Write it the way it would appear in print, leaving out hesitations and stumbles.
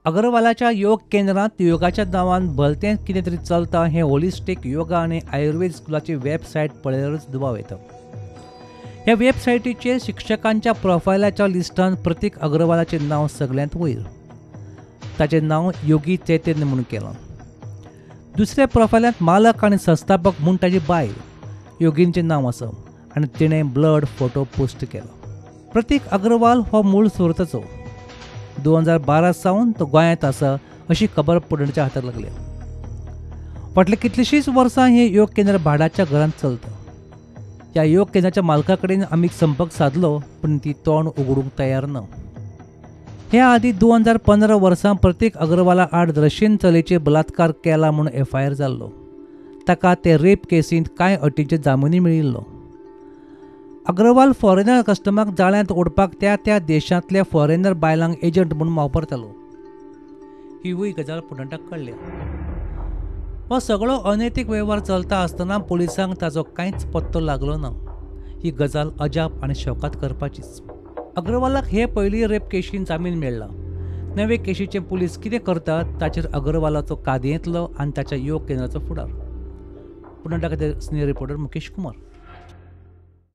अग्रवालाच्या योग केंद्रांत योगाच्या नांवान भलतें कितें तरी चलता हें होलिस्टीक योगा आनी आयुर्वेद स्कुलाची वेबसायट पळयल्यारूच दुबाव येता. ह्या वेबसायटीचेर शिक्षकांच्या प्रोफायलाच्या लिस्टांत प्रतीक अग्रवालाचें नांव सगल्यांत वयर. ताचें नांव योगी चैतन्य म्हूण केलां. दुसऱ्या प्रोफायलांत मालक आनी संस्थापक म्हूण ताची बायल योगींचें नांव आसा आनी तिणें ब्लड फोटो पोस्ट केला. प्रतीक अग्रवाल हो मूळ सुरताचो. 2012 सावन तो गोंयांत आसा अशी खबर पुणेच्या हाताक लागल्या. फाटल्या कितलींशींच वर्सां हें योग केंद्र भाडाच्या घरांत चलता. ह्या योग केंद्राच्या मालका कडेन आमी संपर्क सादलो पूण ती तोंड उगडूंक तयार ना. हे आदीं 2015 वर्सां प्रतीक अग्रवाला आड रशियन चलयेचेर बलात्कार केला म्हूण एफआयआर जाल्लो. ताका ते रेप केसींत कांय अटींचेर जामिनूय मेळिल्लो. अग्रवाल फॉरेनर कस्टमरांक जाळ्यांत ओडपाक त्या त्या देशांतल्या फॉरेनर बायलांक एजंट म्हूण वापरतालो. हिवूय गजाल पुणटाक कळ्ळ्या. हो सगळो अनैतीक वेव्हार चलता आसतना पुलिसांक ताचो कांयच पत्तो लागलो ना. ही गजाल अजाप आनी शोकात करपाचीच. अग्रवालाक हे पयली रेप केशीन जामीन मेळ्ळा. नवे केशीचे पुलीस कितें करतात ताचेर अग्रवालाचो कादयेंतलो आनी ताच्या योग केंद्राचो फुडार. पुणटा खातीर सिनियर रिपोर्टर मुकेश कुमार.